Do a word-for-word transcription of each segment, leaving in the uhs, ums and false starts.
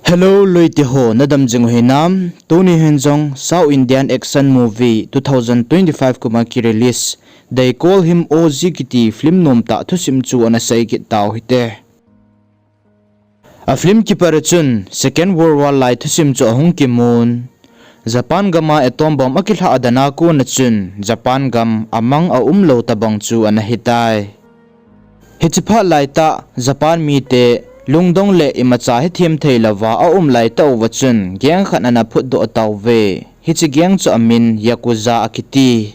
Hello, loite ho, nadam jing u hinam? Tuni hin jong South Indian Action Movie two thousand twenty-five kuma ki release They Call Him O G kiti film nom tah thusim chu ana sei kit tau hite. A film kipat a chun Second World War lai thusim chu ahung kimun. Japan gam a atom bomb akilhah dan a kon a chun Japan gam amang aum lou tabang chu ana hitai. Hiche phat lai tah Japan mite lungdong le imacha hethem thei louva aum lai tah uva chun gang khat ana phutdoh tauve. Hiche gang chu amin Yakuza akiti.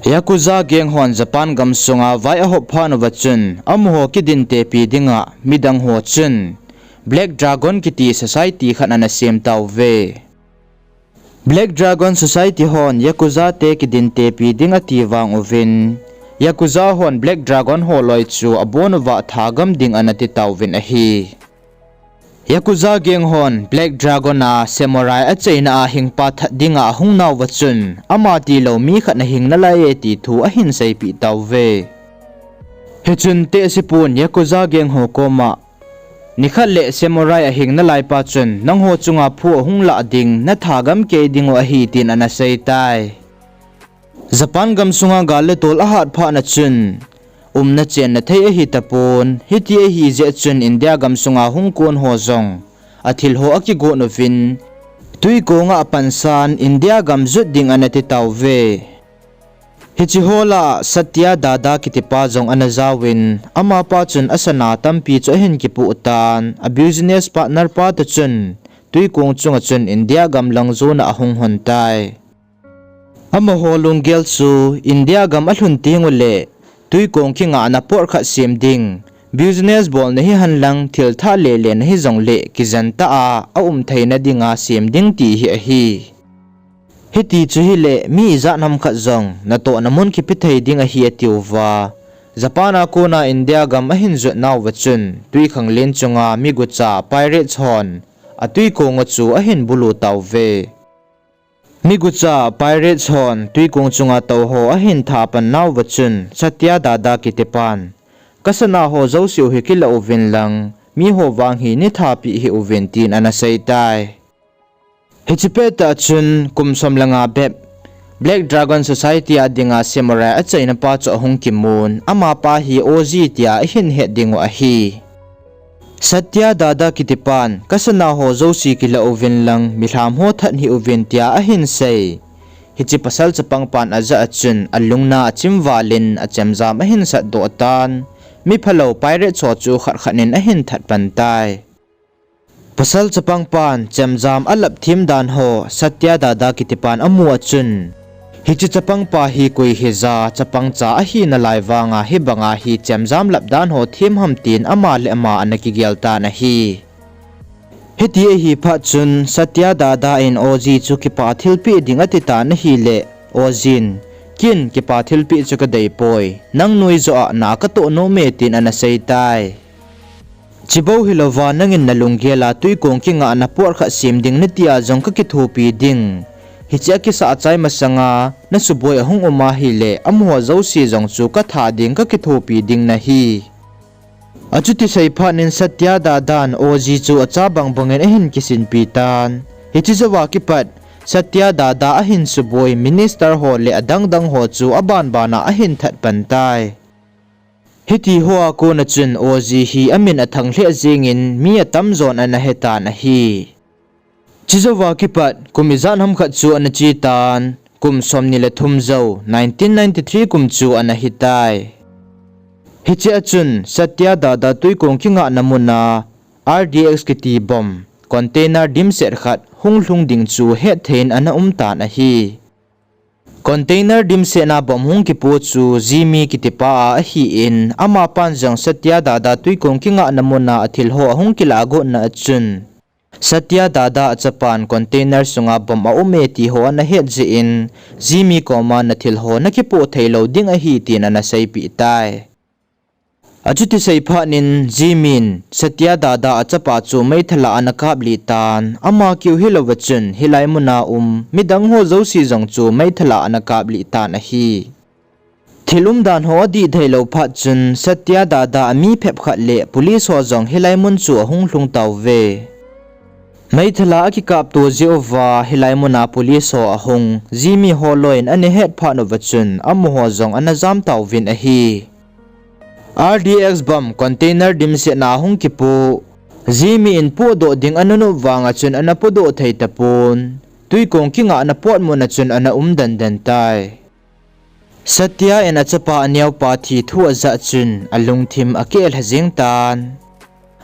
Yakuza gang hon Japan gam sunga vai ahop phat uva chun amaho kidintepi dinga midang ho chun Black Dragon kiti society khat ana sem tauve. Black Dragon Society hon Yakuza te kidintepi ding ati vang uvin, Yakuza hon Black Dragon ho loi chu abon uva thagam ding ana ti tauvin ahi. Yakuza gang hon Black Dragon a samurai achaina a hingpa that dinga ahung nauva chun, ama tilou mi khat nahing nalai e ti thu ahin seipeh tauve. Hichun tehsepun Yakuza gang ho koma, nikhat le samurai ahing nalaipa chun nangho chunga phu ahung lah ding, nathagam kei dingu ahi tin ana seitai. Japan gam sunga gal le tol ahat phat na chun, umna chenna thei ahitapon, hiti ahijeh chun India gam sunga hung kon ho jong athil ho akigon uvin, twikonga apansan India gam jot ding ana ti tauve. Hiche ho lah a Satya Dada kitipa jong ana jaovin, amapa chun asana tampi chu ahin kipoh tan, a business partner pa toh chun twikong chunga chun India gam lang jona ahung hon tai. Amaho lunggel chu India gam alhun tenguleh twikong kingahna port khat sem ding, business bolna hihen lang thil thah lele na hijongleh kijen tah a aum theina dinga sem ding ti hi ahi. Hiti chu hileh mi ijat ham khat jong natohna mun kipe thei ding ahi atiuva, Japan a kona India gam ahin jot nauva chun twikhanglen chunga migucha pirates hon atwikong u chu ahin bulu tauve. Migucha pirates hon twikong chunga touho ahin tha pan nauva chun Satya Dada kitipan, kasana ho jouseu hi kilah uvin lang, miho vang hi neithapeh hih uvin tin ana seitai. Hiche pettah chun kum som le nga bep, Black Dragon Society a dinga samurai achaina pa chu ahung kimun, amapa hi O G tia ihin het dingu ahi. Satya Dada kitipan, kasana ho jouse kilah uvin lang, milham ho that hih uvin tia ahin sei. Hiche pasal chapangpan ajah a chun alungna achim valin achemjam ahin satdoh tan, miphalou pirates ho chu khat khat in ahin that pan tai. Pasal chapangpan chemjam alap them dan ho Satya Dada kitipan amu a chun, hiche chapangpa hi koi hija chapangcha ahi nalai vanga hibanga hi chemjam lap dan ho them ham tin ama le ama ana kigel tan ahi. Hiti ahi phat chun Satya Dada in O G chu kipah thilpeh ding ati tan ahileh, O G in, ken kipah thilpeh chu kadeipoi, nang noijoh a na katoh nome tin ana seitai. Chubou hilouva nangin nalunggel a twikong kingahna port khat sem ding nati a jong kakithopi ding. Hiche akisah chai masanga nasuboi ahung um ahileh, amaho jouse jong chu katha ding kakithopi ding nahi. Achuti sei phat in Satya Dada in O G chu acha bangbangin ahin kisinpi tan. Hiche jouva kipat Satya Dada ahin suboi minister ho le adangdang ho chu abanbana ahin that pan tai. Hiti hoa kona chun O G hi amin athang lheh jengin mi atamjon ana hetan ahi. Chujouva kipat kum ijat ham khat chu ana che tan, kum somni le thum jou, nineteen ninety-three kum chu ana hitai. Hichea chun Satya Dada twikong kingahna muna R D X kiti bomb container dimset khat hung lhung ding chu hettheiin ana umtan ahi. Container dimsetna bomb hung kipo chu Jimmy kitipa a ahin, amapan jong Satya Dada twikong kingahna muna athilho ahung kilah gotna a chun, Satya Dada achapan container sunga bomb aume tiho ana het jeh in, Jimmy koma nathilho nakipoh theilou ding ahi tin ana seipeh tai. Achuti sei phat in Jimmy in Satya Dada achapa chu meithal a ana kaplih tan, ama keu hilouva chun hilai muna um midang ho jouse jong chu meithal a ana kaplih tan ahi. Thil umdan ho adih theilou phat chun Satya Dada ami phep khat le police ho jong hilai mun chu ahung lhung tauve. Meithal a akikapto jeh uva hilai muna police ho ahung, Jimmy ho loi in ana het phat uva chun, amaho jong ana jam tauvin ahi. R D X bomb container dimset na ahung kipoh. Jimmy in pohdoh ding ana nop vanga chun ana pohdoh thei tapon. Tuikong kingahna pot muna chun ana um denden tai. Satya in achapa aneopa thi thu ajah chun alungthim akeh lha jeng tan.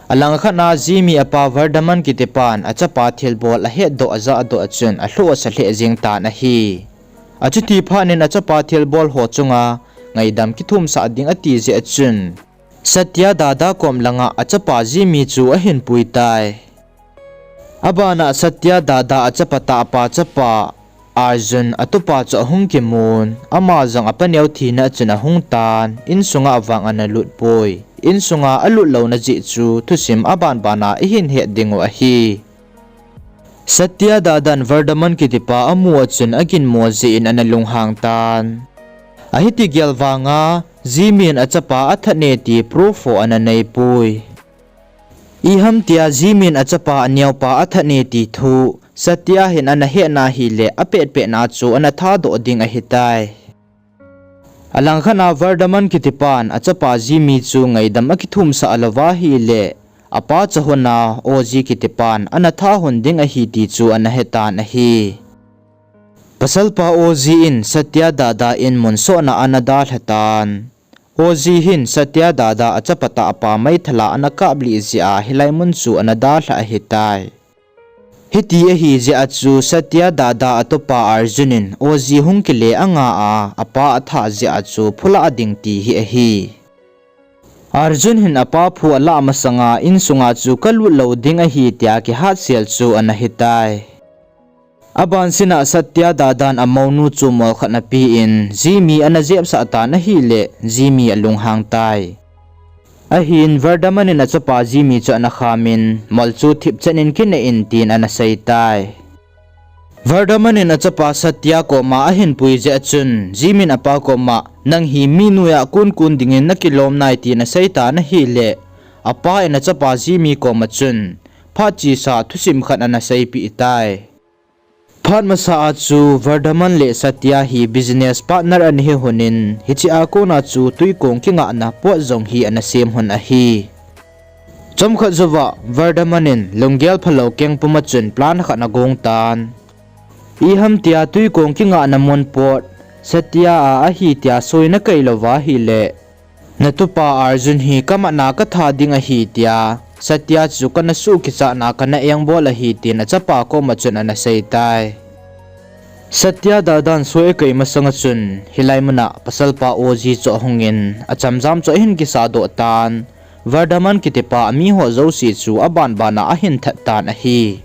Alangkhat a Jimmy apa Vardaman kitipan achapa thilbol ahetdoh ajahdoh a chun alhoh asa lheh jeng tan ahi. Achuti phat in achapa thilbol ho chunga ngaidam kithumsah ding ati jeh a chun, Satya dada kom langa achapa Jimmy chu ahin pui tai. Abana Satya dada achapa tahpa chapa Arjun atupa chu ahung kimun, ama jong apa neo thina chun ahung tan, insunga vang ana lut poi. Insunga alut louna jeh chu thusim abanbana ihin het dingu ahi. Satya dadan Vardaman kitipa amu a chun aginmo jeh in ana lunghang tan. Ahiti gel vanga, Jimmy in achapa athat e ti proof ho ana neipoi. Iham tia Jimmy in achapa aneopa athat e ti thu, Satya hin ana hetna hile apetpetna chu ana thadoh ding ahitai. Alangkhat a Vardaman kitipan achapa Jimmy chu ngaidam akithumsah louva hile, apa chahona Oji kitipan ana tha hon ding ahi ti chu ana hetan ahi. Pasalpa Oji in Satya dada in munsohna ana dalha tan. Oji hin Satya dada achapa tahpa meithal a ana kaplih jeh a hilai mun chu ana dalha ahitai. Hiti ahi jeh a chu Satya dada atupa Arjun in Oji hung kile anga a, apa atha jeh a chu phulah ding ti hi ahi. Arjun hin apa phu alah masanga insunga chu kalut lou ding ahi tia kihatsel chu ana hitai. Abansina Satya dadan amounu chu mol khat ana pen, Jimmy ana jepsah tan ahile, Jimmy alunghang tai. Ahin Vardaman in achapa Jimmy chu ana khamin, mol chu thipchan in kineh in tin ana seitai. Vardaman in achapa Satya koma ahin pui jeh a chun, Jimmy in apa koma, nang hi mi noiya kunkun dingin nakilom nai tin aseitan ahile, apa in achapa Jimmy koma chun, phat chesa thusim khat ana seipeh tai. Phat masa a chu Vardaman le Satya hi business partner ana hi honin, hiche a kona chu tuikong kingahna pot jong hi ana sem hon ahi. Chomkhat jouva Vardaman in lunggel phalou keng puma chun plan khat ana gong tan. Iham tia tuikong kingahna mun pot, Satya a ahi tia soi nakai louva hile, natupa Arjun hi kamatna katha ding ahi tia, Satya chu kana suh kichatna kana engbol ahi tin achapa koma chun ana seitai. Satya dadan soi akai masanga chun, hilai muna pasalpa Oji chu ahungin, achamjam chu ahin kisahdoh tan. Vardaman kitipa amiho jouse chu abanbana ahin that tan ahi.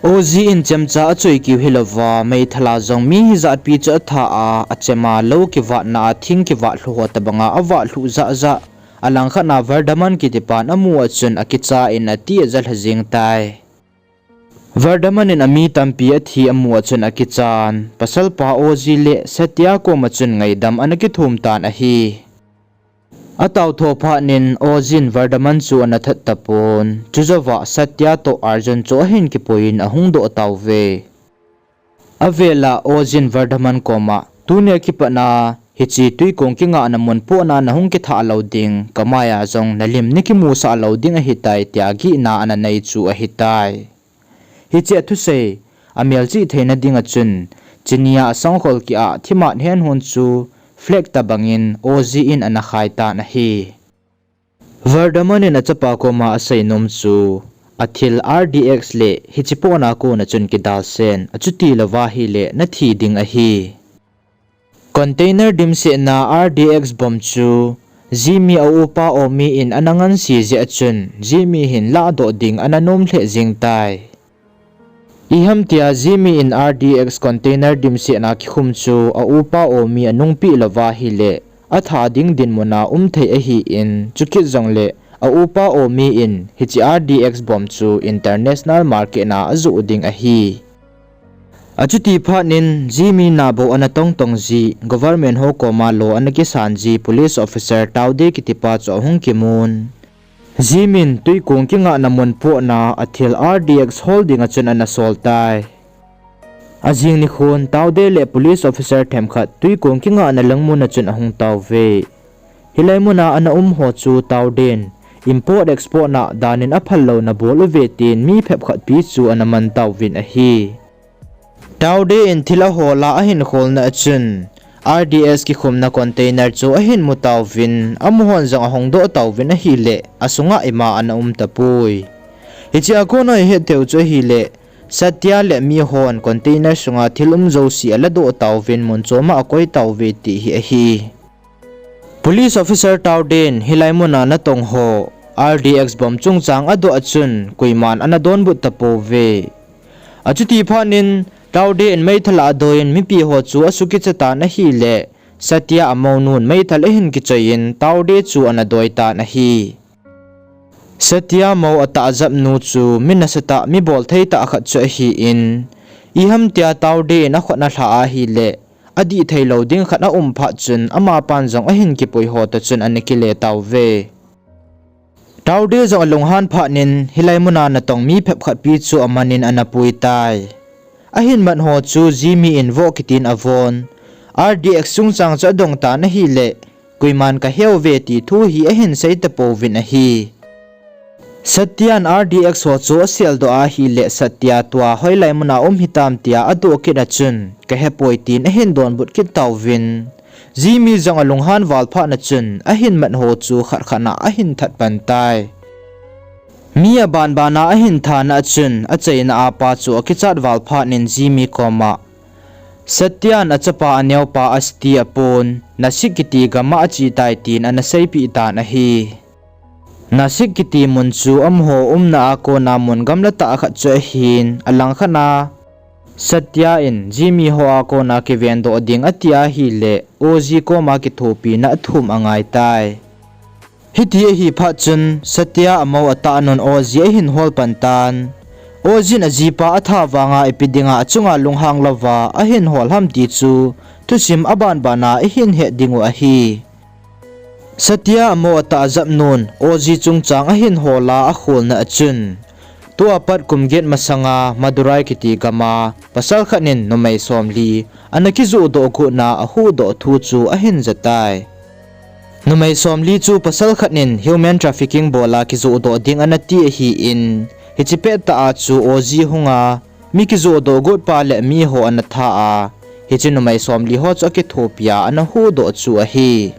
Oji in chemcha achoi kiu hilouva, meithal a jong mi hijatpi chu atha a, achema lou kivatna a thing kivat lhu ho tobanga avat lhu jahjah. Alangkhat a Vardaman kitipan amu a chun akicha in ati aja lha jeng tai. Vardaman in ami tampi athi amu a chun akichan, pasalpa Oji le Satya koma chun ngaidam ana kithum tan ahi. Atao tho phat in Oji in Vardaman chu ana that tapon, chujouva Satya toh Arjun chu ahin kipuiyin ahung doh tauve. Avela Oji in Vardaman koma, tunia kipatna hiche tuikong kingahna mun pohna nahung kithah lou ding, kamaiya jong nalim nakimusah lou ding ahitai tia gihna ana nei chu ahitai. Hiche athusei amelchih theina dinga chun, chenia asangkhol kia thimat hen hon chu flag tobangin Oji in ana khai tan ahi. Vardaman in achapa koma aseinom chu, athil R D X le hiche pohna kona chun kidalsen, achuti louva hile nathi ding ahi. Container dimsetna R D X bomb chu Jimmy a upa Omi in ana ngansi jeh a chun Jimmy hin lahdoh ding ana nom lheh jeng tai. Iham tia Jimmy in R D X container dimsetna kikhum chu a upa Omi anungpeh louva hile, atha ding dinmuna um thei ahin, chukit jongle a upa Omi in hiche R D X bomb chu international market na ajoh ding ahi. Achuti phat in Jimmy nabou ana tongtong ji, government ho koma lo ana kisan ji police officer Taude kitipa chu ahung kimun. Jimmy in twikong kingahna mun pohna a thil R D X hol dinga chun ana sol tai. Ajing nikhon Taude le police officer themkhat twikong kingahna lang muna chun ahung tauve. Hilai muna ana um ho chu Taude in import export na danin aphal louna bol uve tin mi phepkhat pi chu ana man tauvin ahi. Taude in thil ahol a ahin kholna a chun R D X kikhumna container chu ahin mu tauvin, amahon jong ahong doh tauvin ahile, asunga ima ana um tapoi. Hichea kona ihet theiu chu ahile, Satya le mihon container sunga thil um jouse aladoh tauvin mun choma akoi tauve ti hi ahi. Police officer Taude in hilai muna natong ho R D X bomb chungchang adoh a chun koiman ana donbut tapouve. Achuti phatnin Taude in meithal a adoiyin mipi ho chu asukicha tan ahile, Satya amounun meithal ahin kichoiyin Taude chu ana doi tan ahi. Satya mou atahjapnu chu mi nasatah, mi bolthei tah khat chu ahin, iham tia Taude in akhut ana lha ahile, adih theilou ding khat aum phat chun amapan jong ahin kipui ho toh chun ana kile tauve. Taude jong alunghan phatnin hilai muna natong mi phepkhat pi chu amanin ana pui tai. Ahin mat ho chu Jimmy in voh kitin avon, R D X chungchang chu adong tan ahile, koiman kaheuve ti thu hi ahin sei tapouvin ahi. Satya in R D X ho chu aseldoh ahile, Satya tua hoilai muna um hitam tia adoh kit a chun, kahepoi tin ahin donbut kit tauvin, Jimmy jong alunghan val phatna chun ahin mat ho chu khat khat na ahin that pan tai. Mi abanbana ahin thana a chun achaina a pa chu akichat val phatnin Jimmy koma, Satya in achapa aneopa Asti apon Nasik kiti gama ache tai tin ana seipeh tan ahi. Nasik kiti mun chu amaho umna a kona mun gamla tah khat chu ahin, alangkhat a Satya in Jimmy ho a kona kivendoh ding ati ahile, Oji koma kithopina athum angai tai. Hiti ahi phat chun Satya amou atah nun Oji ahin hol pan tan. Oji in ajipa atha vanga ipi dinga achunga lunghang louva ahin hol ham ti chu thusim abanbana ihin het dingu ahi. Satya amou atahjapnun Oji chungchang ahin hol a akholna a chun, tua pat kum get masanga Madurai kiti gama pasal khat in numei somli ana kijohdoh gotna ahuhdoh thu chu ahin ja tai. Numei somli chu pasal khat in human trafficking bola kijohdoh ding ana ti ahin, hiche pettah a chu Oji hunga mi kijohdoh gotpa le miho ana tha a, hiche numei somli ho chu akithopia ana huhdoh chu ahi.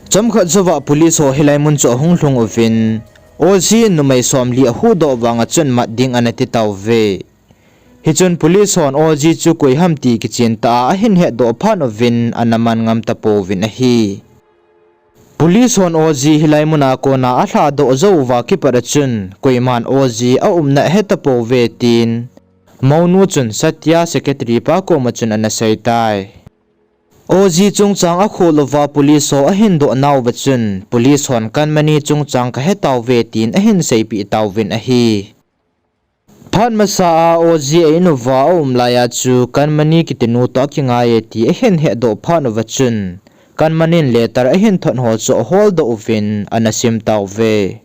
Chomkhat jouva police ho hilai mun chu ahung lhung uvin, Oji in numei somli ahuhdoh vanga chun mat ding ana ti tauve. Hichun police hon Oji chu koi ham ti kichen tah a ahin hetdoh phat uvin ana man ngam tapouvin ahi. Police hon Oji hilai muna kona alhadoh jou uva kipat a chun, koiman Oji aumna ahe tapouve tin, mounu chun Satya secretary pa koma chun ana sei tai. Oji chungchang akhol uva police ho ahin doh nauva chun, police hon Kanmani chungchang kahe tauve tin ahin seipeh tauvin ahi. Phat masa a Oji a in uva aum laiya chu Kanmani kitinu toh akingai e ti ahin hetdoh phat uva chun, Kanmani in letter ahin thot ho chu aholdoh uvin ana sim tauve.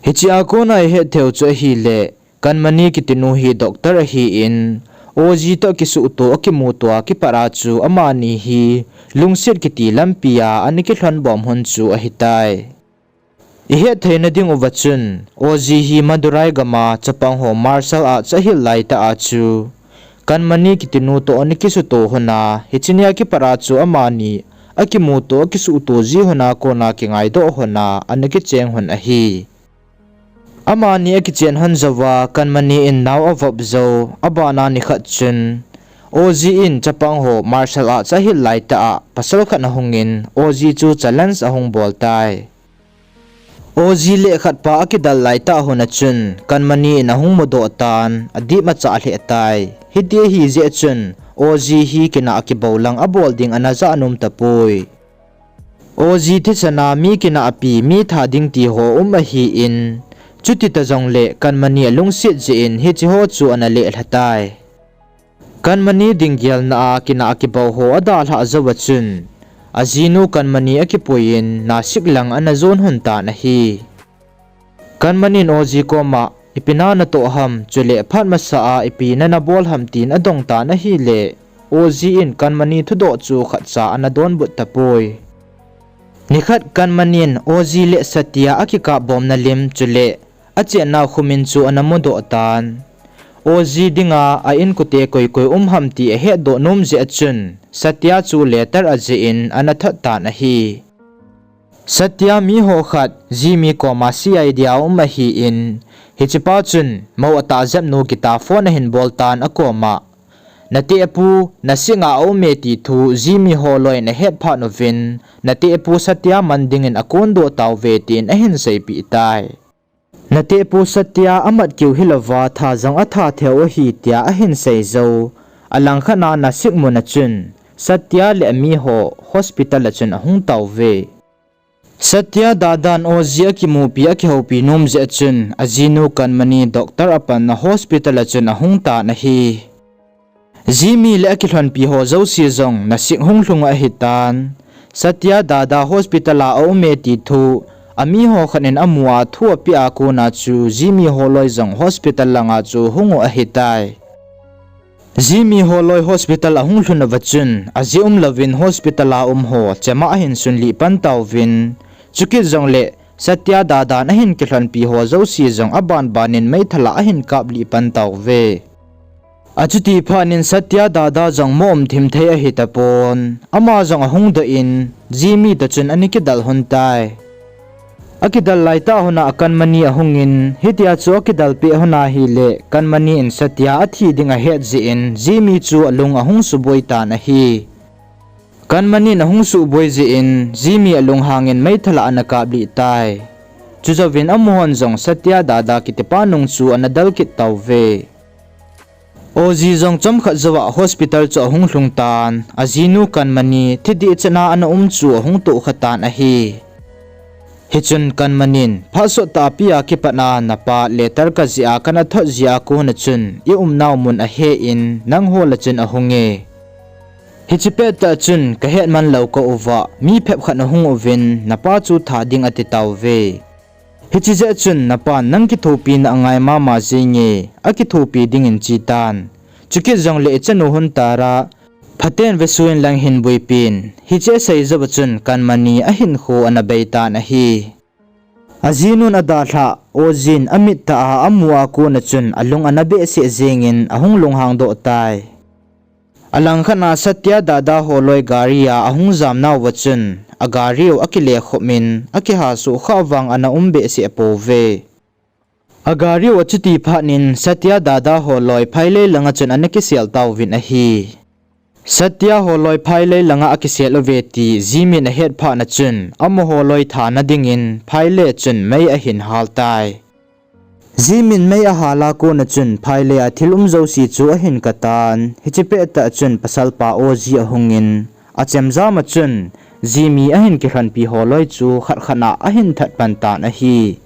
Hichea kona ihet theiu chu ahile, Kanmani kitinu hi doctor ahin, Oji toh kisuhto akimuto a kipat a chu amani hi lungset kiti lampia ana kilhonbom hun chu ahitai. Ihet theina dinguva chun, Oji hi Madurai gama chapang ho martial arts ahil laitah a chu, Kanmani kitinu toh ana kisuto hon a, hiche nia kipat a chu amani akimuto akisuhto ji hon a kona kingaidoh hon a ana kicheng hon ahi. Amani akichen hon jouva Kanmani in nao avop jou, abana nikhat chun, Oji in chapang ho martial arts ahil laitah a pasal khat ahungin, Oji chu challenge ahung bol tai. Oji le khatpa akidal laitah hon a chun, Kanmani in ahung mudoh tan, adip achah lheh tai. Hiti ahi jeh chun, Oji hi kinah kibou lang abol ding ana jah nom tapoi. Oji thisana mi kinahpi, mi tha ding ti ho um ahin, chuti ta jongle Kanmani alungset jeh in hiche ho chu ana lelha tai. Kanmani dinggelna a kinah kibou ho adalhah jouva chun, ajinu Kanmani akipuiyin Nasik lang ana jon hon tan ahi. Kanman in Oji koma, "Ipi na natoh ham, chule phat masa a ipi nana bol ham?" tin adong tan ahile, Oji in Kanmani thudoh chu khatcha ana donbut tapoi. Nikhat Kanmani in Oji le Satya akikap bomna lim chule achenna khumin chu ana mudoh tan. Oji dinga a inkote koi koi um ham ti ahetdoh nom jeh a chun, Satya chu letter ajih in ana thot tan ahi. Satya miho khat Jimmy koma C I D a um ahin, hichepa chun mou atah jepnu Gita phone ahin bol tan akoma, "Natehpu nasing a aume ti thu Jimmy holoi in ahet phat uvin, natehpu Satya man dingin akondoh tauve," tin ahin seipeh tai. "Natehpu Satya amat kiu hilouva tha jong atha theu ahi," tia ahin sei jou. Alangkhat a Nasik mun a chun Satya le amiho hospital a chun ahung tauve. Satya dadan Oji akimupi akihoupi nom jeh a chun ajinu Kanmani doctor apanna hospital a chun ahung tan ahi. Jimmy le akilhonpi ho jouse jong Nasik hung lhung u ahitan. Satya dada hospital a aume ti thu amiho khat in amu a thu apeh a kona chu Jimmy holoi jong hospital langa chu hung u ahitai. Jimmy holoi hospital ahung lhun uva chun, ajeh umlouvin hospital a um ho chema ahin sunlih pan tauvin, chukit jongle Satya dadan ahin kilhonpi ho jouse jong abanbanin meithal a ahin kaplih pan tauve. Achuti phatnin Satya dada jong mo umthim thei ahitapon, ama jong ahung doh in, Jimmy toh chun ana kidal lhon tai. Akidal laitah lhon a Kanmani ahungin, hitia chu akidal peh lhon ahile, Kanmani in Satya athi ding ahet jeh in, Jimmy chu alung ahung suboi tan ahi. Kanmani in ahung suboi jeh in, Jimmy alunghangin meithal a ana kaplih tai. Chujouvin amahon jong Satya dada kitipa nung chu ana del kit tauve. Oji jong chomkhat jouva hospital chu ahung lhung tan, ajinu Kanmani thidih chana ana um chu ahung tohkha tan ahi. Hichun Kanmani in, phat sottah pia kipatna napa letter kajih a kana thot jeh a kona chun, i umnau mun ahe in, nangho lah a chun ahunge. Hiche pettah chun kahetman lou kah uva, mi phepkhat ahung uvin, napa chu tha ding ati tauve. Hiche jeh chun napan nang kithopina angai mama jenge, akithopi dingin che tan. Chukit jongle ichanu Huntara, phaten vesuh in lang hin boipin, hiche asei jouva chun Kanmani ahinkho ana bei tan ahi. Ajinun adalhah, Ojin amit tah a amu a kona chun alung ana behseh jengin ahung lunghang doh tai. Alangkhat a Satya dada holoi gari a ahung jamnauva chun, agari u akile khopin, akiha soh khah vang ana um behseh pouve. Agari u achuti phatnin Satya dada holoi phailei langa chun ana kisel tauvin ahi. Satya holoi phailei langa akisel uve ti Jimin ahet phatna chun, amaho loi thana dingin phailei a chun mei ahin hal tai. Jimin mei ahal a kona chun phailei a thil um jouse chu ahin katan, hiche pettah chun pasalpa Oji ahungin, achemjam a chun Jimi ahin kilhonpi holoi chu khat khat a ahin that pan tan ahi.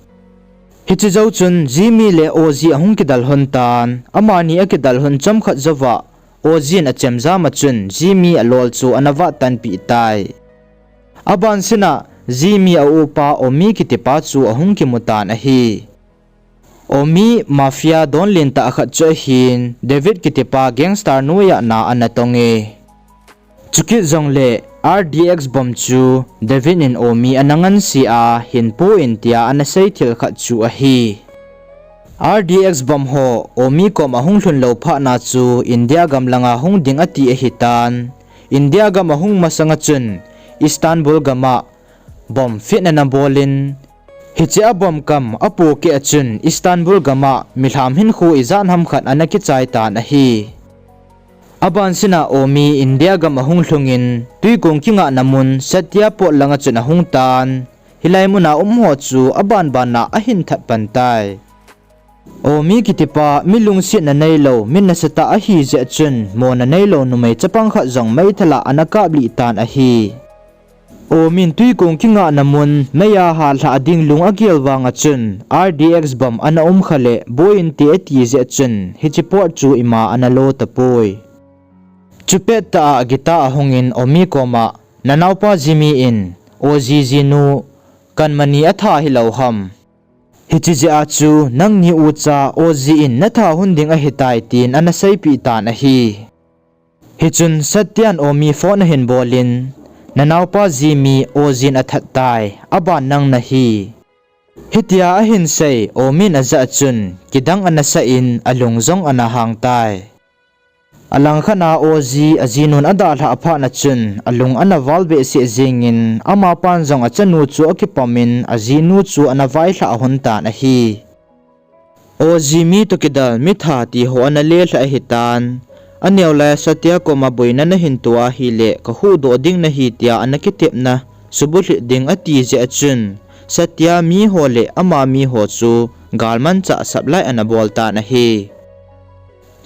Hiche jou chun Jimi le Oji ahung kidal lhon tan, amani akidal lhon chomkhat jouva, Ojin achemjam a chun Jimi alol chu ana vat tanpeh tai. Abansina Jimi a upa Omi kitipa chu ahung kimu tan ahi. Omi mafia don lentah khat chu ahin, David kitipa gangster noiya na ana tonge. Chukit jongle R D X bomb chu David in Omi ana nganse a, hinpo in tia ana sei thil khat chu ahi. R D X bomb ho Omi kom ahung lhun lou phatna chu India gam langa hung ding ati ahitan, India gam ahung masanga chun Istanbul gama bomb fit ana bolin, hiche a bomb kam apohkeh a chun Istanbul gama milham hinkho ijat ham khat ana kichai tan ahi. Abansina Omi India gam ahung lhungin, twikong kingahna mun Satya port langa chun ahung tan, hilai muna umho chu abanbana ahin that pan tai. Omi kitipa mi lungsetna neilou, mi nasatah ahijeh chun mona neilou numei chapang khat jong meithal a ana kaplih tan ahi. Omin twikong kingahna mun meiya halhah ding lung agel vanga chun R D X bomb ana umkha le boi inte ati jeh chun hiche port chu ima ana lo tapoi. Chupettah a Gita ahungin Omi koma, nanaopa Jimi in Oji jinu Kanmani atha hilou ham? Hiche jeh a chu nangni ucha Oji in natha hon ding ahitai tin ana seipeh tan ahi. Hichun Satya in Omi phone ahin bolin, nanaopa ji mi Oji in athat tai, aban nang nahi. Hitia ahin sei, Omi in ajah chun, kidang ana sah in, alung jong ana hang tai. Alangkhat a Oji ajinun adalhah phat na chun, alung ana val behseh jengin, amapan jong achanu chu akipomin, ajinu chu ana vailhah hon tan ahi. Oji mi toh kidal mitha tiho ana lelhah ahitan. Aneo lai Satya koma boina nahin toh ahile, kahuhdoh ding nahi tia ana kitepna, subulhit ding ati jeh a chun, Satya miho le ama miho chu galmanchah sap lai ana bol tan ahi.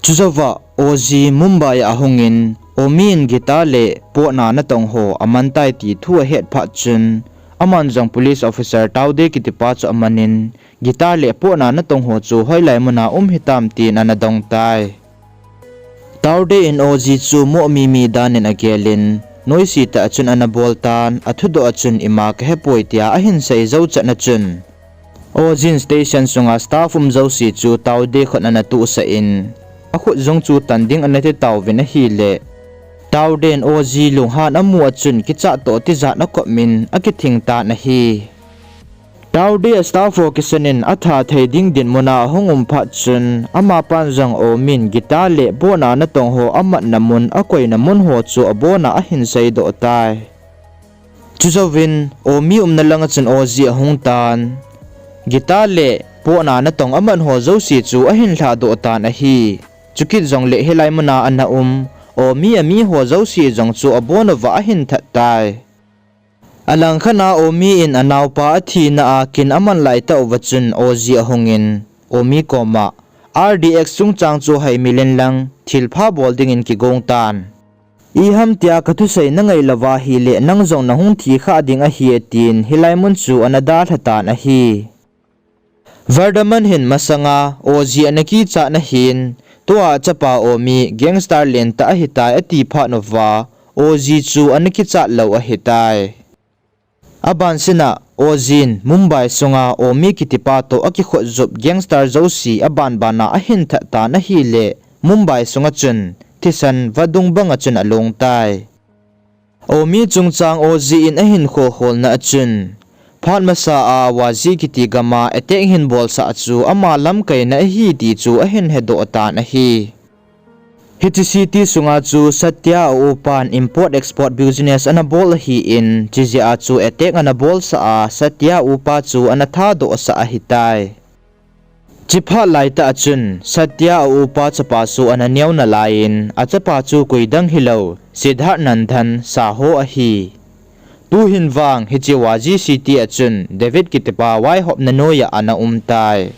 Chujouva, Oji Mumbai a ahungin, Omi in guitar le potna natong ho aman tai ti thu ahet phat chun, aman jong police officer Taude kitipa chu amanin, guitar le potna natong ho chu hoilai muna um hitam tin ana dong tai. Taude in Oji chu moh mimi danin agelin, noise tah a chun ana bol tan, athudoh a chun ima kahepoi tia ahin sei jou chatna chun, Oji in station sunga staff um jouse chu Taude khut ana tohsah in, akhut jong chu tan ding ana titauvin ahile, Taude in Oji lunghan amu a chun kichat toh tijat akopmin akithing tan ahi. Taude a staff ho kisanin atha thei ding dinmuna ahung um phat chun, amapan jong Omi in guitar le potna natong ho amatna mun, akoina mun ho chu abona ahin seidoh tai. Chujouvin, Omi umna langa chun Oji ahung tan. Guitar le potna natong amat ho jouse chu ahin lhadoh tan ahi. Chukit jongle hilai muna ana um, Omi a miho jouse jong chu abon uva ahin that tai. Alangkhat a Omi in anaopa athina a kin aman laitah uva chun Oji ahungin, Omi koma, R D X chungchang chu haimil inlang, thilpha bol dingin kigong tan. Iham tia kathusei nangai louva ahile nang jong nahung thi kha ding ahi, tin hilai mun chu ana dalha tan ahi. Vardhaman hin masanga Oji ana kichatna hin, tua achapa Omi gangster lentah ahitai ati phat uva, Oji chu ana kichat lou ahitai. Abansina Oji in Mumbai sunga Omi kitipa toh akikhutjup gangster jouse abanbana ahin that tan ahile, Mumbai sunga chun thisan vadung banga chun along tai. Omi chungchang Oji in ahin kholkholna a chun, phat masa a Waji kiti gama attack hin bolsah chu ama lamkaina ahi ti chu ahin hedoh tan ahi. Hiche city sunga chu Satya a upan import export business ana bol ahin, chujeh a chu attack ana bolsah a, Satya upa chu ana thadohsah ahitai. Chiphat laitah a chun, Satya a upa chapa chu ana neo nalaiyin, achapa chu koidang hilou, Siddharth Nandan Saho ahi. Tuhin vang hiche Waji city a chun David kitipa vaihopna noiya ana umtai.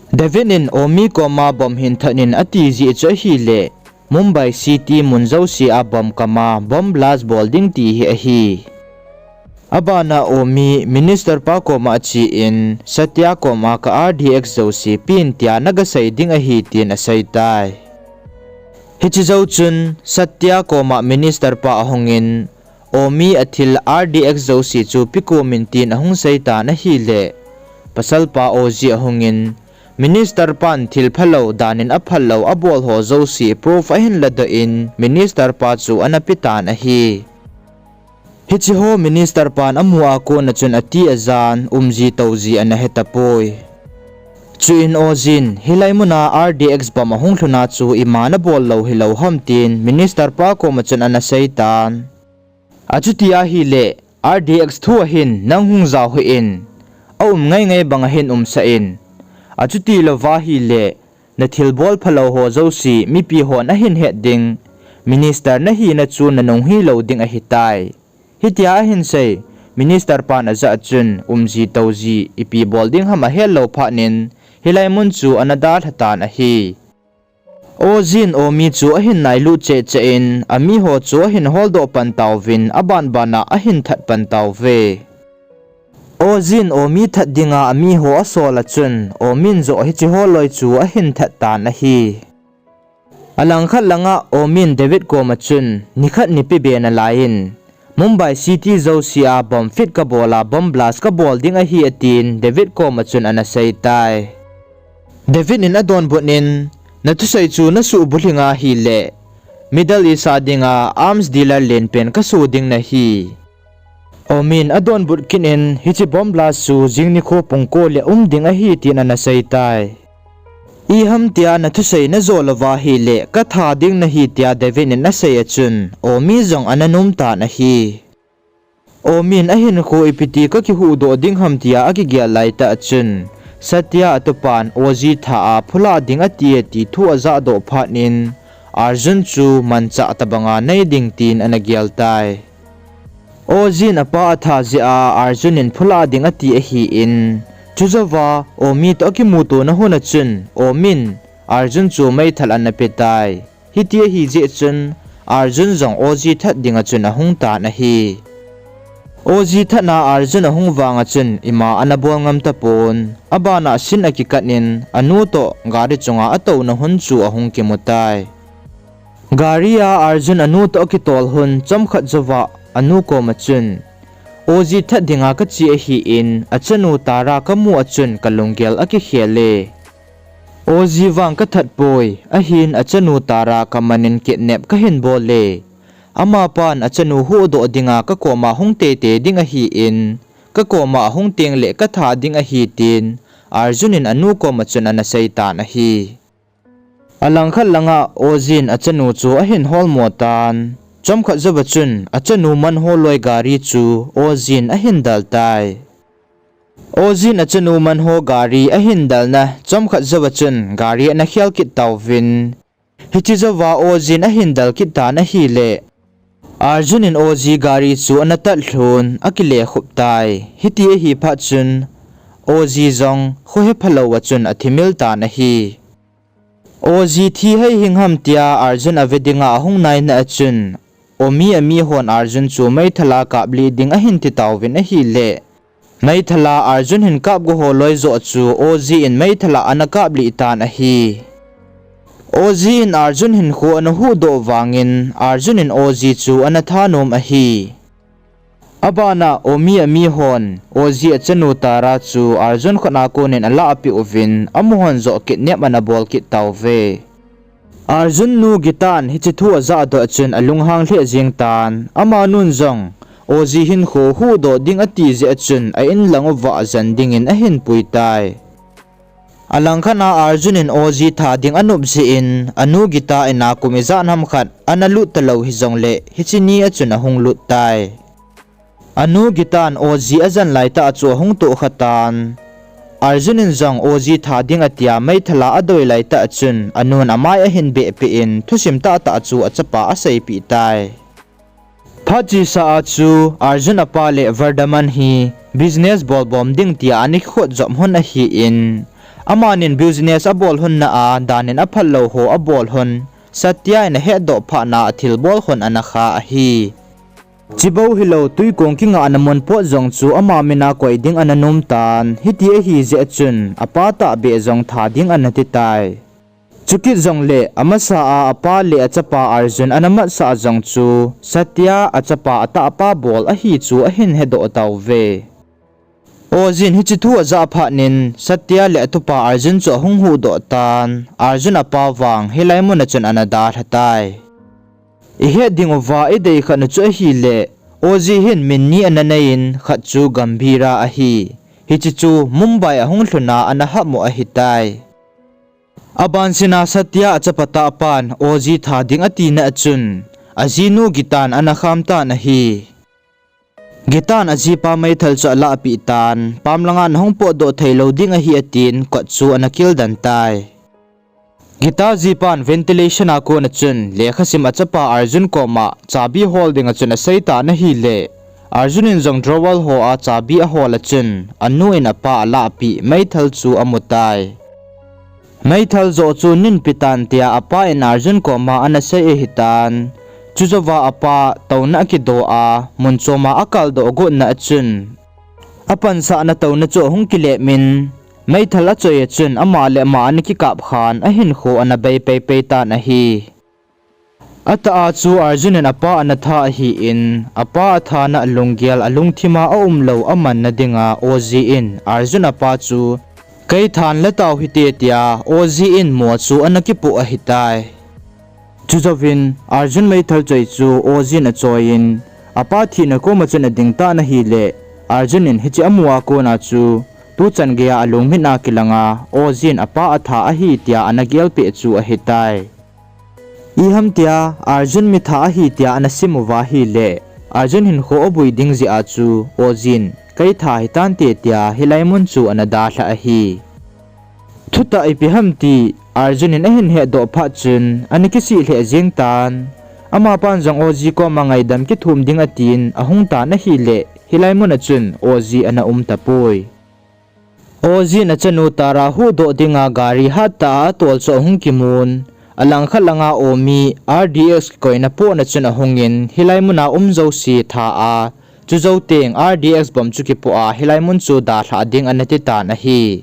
David in Omi koma bomb hin thatnin ati jeh chu ahile, Mumbai city mun jouse a bomb kama bomb blast bol ding ti hi ahi. Abana Omi minister pa koma achen, Satya koma ka R D X jouse pen tia nagasei ding ahi tin aseitai. Hiche jou chun Satya koma minister pa ahungin, Omi a thil R D X jouse chu pekomin tin ahung seitan ahile, pasalpa Oji ahungin, minister pan thil phalou danin aphal lou abolho jouse proof ahin ladoh in minister pa chu ana petan ahi. Hicheho minister pan amu a kona chun ati ajan, umji touji ana hetapoi. Chuin Ojin, hilai muna R D X bomb ahung lhuna chu ima nabol lou hilou ham tin minister pa koma chun ana seitan. Achuti ahile, R D X thu ahin nang hung jao hih in, aum ngaingai banga hin umsah in. Achutilouva ahile, nathilbol phalou ho jouse mipi hon ahin het ding, minister nahina chu nanung hilou ding ahitai. Hitia ahin sei, minister pan ajah chun umji touji ipi bol ding ham ahellou phatnin, hilai mun chu ana dalhatan ahi. Ojin Omi chu ahin nailut cheh cheh in, amiho chu ahin holdoh pan tauvin, abanbana ahin that pan tauve. Ojin Omi that dinga amiho asol a chun, Omin joh hicheho loi chu ahin that tan ahi. Alangkhat langa Omin David koma chun, nikhat nipi be nalaiyin, Mumbai City jousea bomb fit kabol a, bomb blast kabol ding ahi, atin David koma chun ana sei tai. David in adonbut in, nathusei chu nasuh bulhing ahile, Middle East a dinga arms dealer lenpen kaso ding nahi. Omi in adonbut kit in, hiche bomb blast chu jing nikho pung ko le um ding ahi, tin ana sei tai. Iham tia nathusei najo louva ahile, katha ding nahi, tia David in asei a chun, Omi jong ana nom tan ahi. Omi in ahinkho ipi ti kakihuhdoh ding ham tia akigel laitah a chun, Satya atupan Ozzy tha a phulah ding ati e ti thu ajahdoh phat in, Arjun chu manchah tobanga nei ding tin ana gel tai. Ozzy in apa atha jeh a Arjun in phulah ding ati ahin, chujouva Omi toh akimutona hun a chun Omi in Arjun chu meithal ana pe tai. Hiti ahi jeh chun Arjun jong Ozzy that dinga chun ahung tan ahi. Ozzy thatna Arjun ahung vanga chun ima ana bol ngam tapon, abana sin akikat in anu toh gari chunga atouna hun chu ahung kimu tai. Gari a Arjun anu toh akitol hun chomkhat jouva anu koma chun, Ozzy that dinga kache ahin, achanu Tara kamu a chun kalunggel akikhel e. Ozzy vang kathat poi, ahin achanu Tara kamanin kidnap kahin bol e. Amapan achanu huhdoh dinga kakoma hung teitei ding ahin, kakoma ahung tengle katha ding ahi, tin Arjun in anu koma chun ana sei tan ahi. Alangkhat langa Ozzy in achanu chu ahin holmo tan, chomkhat jouva chun achanu manho loi gari chu Ozzy in ahin dal tai. Ozzy in achanu manho gari ahin dalna chomkhat jouva chun gari ana khel kit tauvin, hiche jouva Ozzy in ahin dal kit tan ahile, Arjun in Ozzy gari chu ana tatlhun akile khup tai. Hiti ahi phat chun Ozzy jong khohe phalou a chun athimil tan ahi. Ozzy thi hei hing ham tia Arjun ave dinga ahung naina a chun, Omi a mihon Arjun chu meithal a kaplih ding ahin ti tauvin ahile, meithal a Arjun hin kapgo ho loi joh chu Ozzy in meithal a ana kaplih tan ahi. Ozzy in Arjun hinkho ana huhdoh vangin Arjun in Ozzy chu ana thanom ahi. Abana Omi a mihon Ozzy achanu Tara chu Arjun khutna konin alah apeh uvin, amahon joh kidnap ana bol kit tauve. Arjun nu Geeta in hiche thu ajahdoh a chun alunghang lheh jeng tan, amanun jong Ozzy hinkho huhdoh ding ati jeh a chun a-in lang uva ajen dingin ahin pui tai. Alangkhat a Arjun in Ozzy tha ding anop jeh in, anu Geeta in a kum ijat ham khat ana lut talou hijongle, hiche ni a chun ahung lut tai. Anu Geeta in Ozzy ajen laitah a chu ahung tohkha tan. Arjun in jong Ozzy tha ding atia meithal a adoi laitah a chun, anun amai ahin behpeh in, thusim tahtah chu achapa aseipeh tai. Phat chesa a chu Arjun apa le Vardhaman hi business bolbom ding tia ana kikhot jop hun ahin, amanin business abol lhonna a danin aphal lou ho abol lhon Satya in ahetdoh phatna a thilbol lhon ana kha ahi. Chibou hilou twikong kingahna mun pot jong chu ama mina koi ding ana nom tan, hiti ahi jeh a chun apa tahbeh jong tha ding ana ti tai. Chukit jongle amasa a apa le achapa Arjun ana matsah jong chu Satya achapa atahpa bol ahi chu ahin hedoh tauve. Ozzy in hiche thu ajah phatnin Satya le atupa Arjun chu ahung huhdoh tan, Arjun apa vang hilai mun a chun ana dalha tai. Ihet ding uva idei khat u chu ahile, Ozzy hin min ni ana neiyin khat chu Gambhira ahi. Hiche chu Mumbai ahung lhuna ana hapmo ahitai. Abansina Satya achapa tahpan Ozzy tha ding atina a chun, ajinu Geeta in ana kham tan ahi. Geeta in ajipa meithal chu alahpeh tan, pamlanga nahung potdoh theilou ding ahi atin kot chu ana kildan tai. Geeta jipan ventilation a kona chun lekhasim achapa Arjun koma chabi hol dinga chun asei tan ahile, Arjun in jong drawer ho a chabi ahol a chun anu in apa alahpeh meithal chu amu tai. Meithal joh chu ninpi tan tia apa in Arjun koma ana sei ahitan. Chujouva apa touna akido a, mun choma akaldoh gotna a chun, apansahna touna chu ahung kilepmin, meithal achoi a chun ama le ama ana kikap khan ahinkho ana bei peipei tan ahi. Atah a chu Arjun in apa ana tha ahin, apa athana alunggel alungthima aumlou amanna dinga Ozee in Arjun apa chu, kei than la tau hite, tia Ozee in mo chu ana kipoh ahitai. Chujouvin Arjun meithal choi chu Ozee in achoiyin, apa thina koma chun ading tan ahile, Arjun in hiche amu a kona chu, tuchan geiya alungmit a kilanga Ozee in apa atha ahi tia ana gelpeh chu ahitai. Iham tia Arjun mi tha ahi tia ana sim uva ahile, Arjun hinkho abui ding jeh a chu Ozee in, kei tha hitante, tia hilai mun chu ana dalhah ahi. Thutah ipi ham ti Arjun in ahin hetdoh phat chun ana kisih lheh jeng tan. Amapan jong Ozee koma ngaidam kithum ding atin ahung tan ahile, hilai mun a chun Ozee ana um tapoi. Ozee in achanu Tara huhdoh dinga gari hattah a atol chu ahung kimun. Alangkhat langa Omi R D X kikoina port na chun ahungin, hilai muna um jouse tha a, chujou teng R D X bomb chu kipoh a, hilai mun chu dalhah ding ana titan ahi.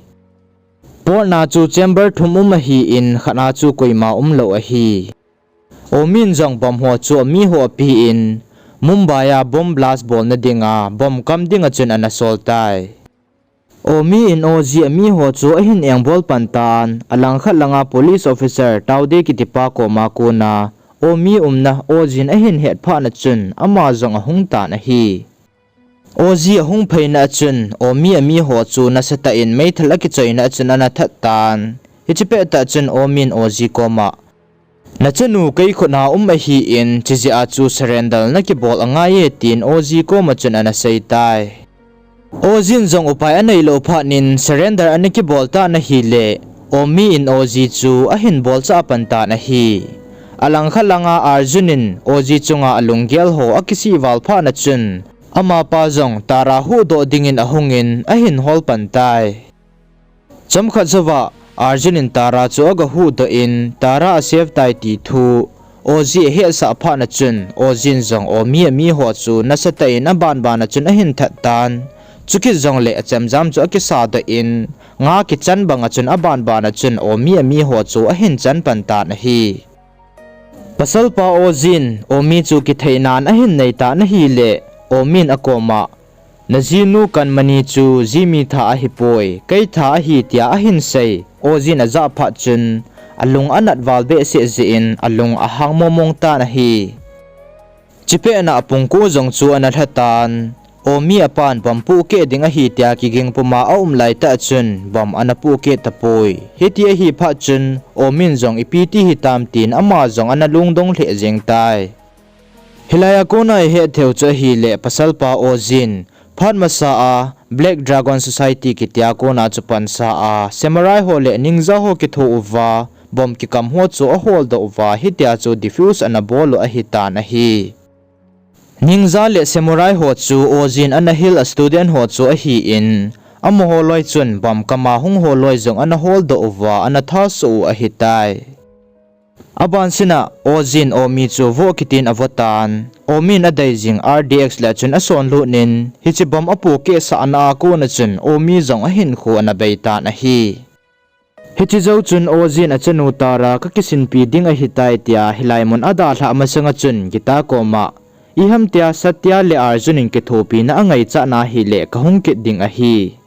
Port na chu chamber thum um ahin, khat a chu koima umlou ahi. Omi in jong bomb ho chu amiho apen, Mumbai a bomb blast bolna dinga bomb kam dinga chun ana sol tai. Omi in Ozee amiho chu ahin engbol pan tan, alangkhat langa police officer Tawde kitipa koma kona, Omi umna Ozee in ahin het phat na chun ama jong ahung tan ahi. Ozee ahung phaina a chun, Omi amiho chu nasatah in meithal akichoina a chun ana that tan. Hiche pettah chun Omi in Ozee koma, nachanu kei khutna um ahin, chujeh a chu surrender nakibol angai e, tin Ozee koma chun ana sei tai. Ozee in jong upai aneilou phat in surrender ana kibol tan ahile, Omi in Ozee chu ahin bolchah pan tan ahi. Alangkhat langa Arjun in Ozee chunga alunggel ho akisih val phat na chun, amapa jong Tara huhdoh dingin ahungin ahin hol pan tai. Chomkhat jouva Arjun in Tara chu aga huhdoh in, Tara a save tai ti thu Ozee ahetsah phat na chun, Ozee in jong Omi amiho chu nasatah in abanban a chun ahin that tan. Chukit jongle achemjam chu akisadoh in, nga kichan banga chun abanban a chun Omi amiho chu ahin chan pan tan ahi. Pasalpa Ozee in Omi chu kitheina'n ahin nei tan ahile, Omi in akoma, najinu Kanmani chu ji mi tha ahipoi, kei tha ahi, tia ahin sei. Ozee in ajah phat chun, alung anat val behseh jeh in alung ahang mongmong tan ahi. Chupet na apungko jong chu ana lha tan. Omi apan bomb pohkeh ding ahi tia kiging puma aum laitah chun bomb ana pohkeh tapoi. Hiti ahi phat chun Omi in jong ipi ti hitam tin ama jong ana lungdong lheh jeng tai. Hilai a kona ihet theiu chu ahile, pasalpa Ozee in phat masa a Black Dragon Society kitia kona chu pansa a samurai ho le ninja ho kitho uva, bomb kikam ho chu aholdoh uva, hitia chu defuse ana bol u ahitan ahi. Ninja le samurai ho chu Ozee in ana hil a student ho chu ahin, amaho loi chun bomb kama hung ho loi jong ana holdoh uva, ana thasoh u ahitai. Abansina Ozee in Omi chu voh kitin avoh tan. Omi in adei jing R D X le chun asonlut in, hiche bomb apohkeh sahna a kona chun Omi jong ahinkho ana beitan ahi. Hiche jou chun Ozee in achanu Tara kakisinpi ding ahitai tia hilai mun adalhah masanga chun Geeta koma, iham tia Satya le Arjun in kithopina angaichat na ahile kahung kit ding ahi.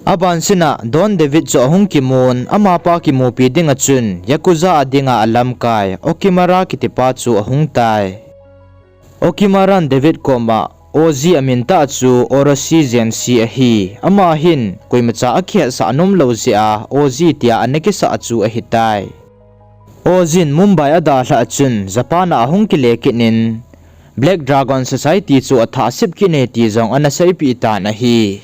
Abansina Don David chu ahung kimun, amapa kimupi dinga chun Yakuza a dinga alamkai Okimura kitipa chu ahung tai. Okimuran David koma, Ozee amin tah chu Orochi Sensei ahi. Ama hin koimacha akihetsah nomlou jeh a Ozee tia ana kisah chu ahitai. Ozee in Mumbai adalhah chun Japan a ahung kile kit in, Black Dragon Society chu athah sep kit e ti jong ana seipeh tan ahi.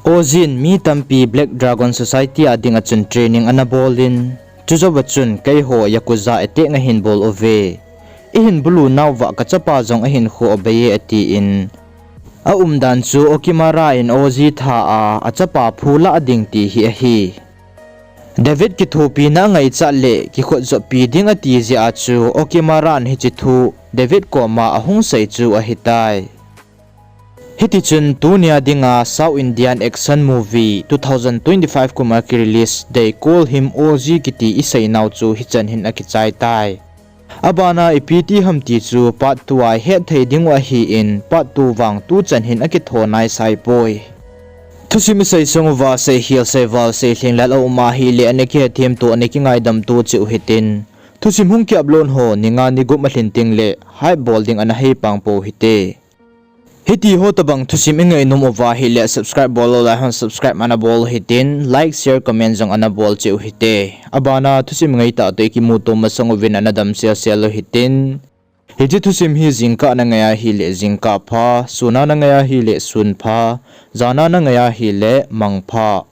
Ozee in mi tampi Black Dragon Society a dinga chun training ana bol in, chujouva chun keiho Yakuza attack ahin bol uve. Ihin bulu nauva kachapa jong ahinkho abei e atin, aumdan chu Okimura in Ozee tha a achapa phu lah ding ti hi ahi. David kithopina angaichat le kikhutjoppi ding ati jeh a chu Okimuran hiche thu David koma ahung sei chu ahitai. Hitichun tunia dinga South Indian action movie two thousand twenty-five kuma kirelease They Call Him Ozzy kiti iseinau chu hichan hin akichai tai. Abana ipi ti ham ti chu part two a ihet thei dingu ahin, part two vang tuchan hin akitho nai saipoi. Thusim isei sung uva seihil seival seilhing lal aum ahile ana kihethem to ana kingaidam to cheh u hitin. Thusim hung ki upload ho ni nga ni gup alhin tengle hype bol ding ana hei pang pou hite. Hiti ho tobang thusim ingainom uva ahile subscribe bol lou lai hon subscribe ana bol hitin, like, share, comment jong ana bol cheh u hite. Abana thusim ngaitah toh ikimuto masang uvin ana damsel sel u hitin. Hiche thusim hi jingkah nangai ahile jingkah pha, sun a nangai ahile sun pha, jan a nangai ahile mang pha.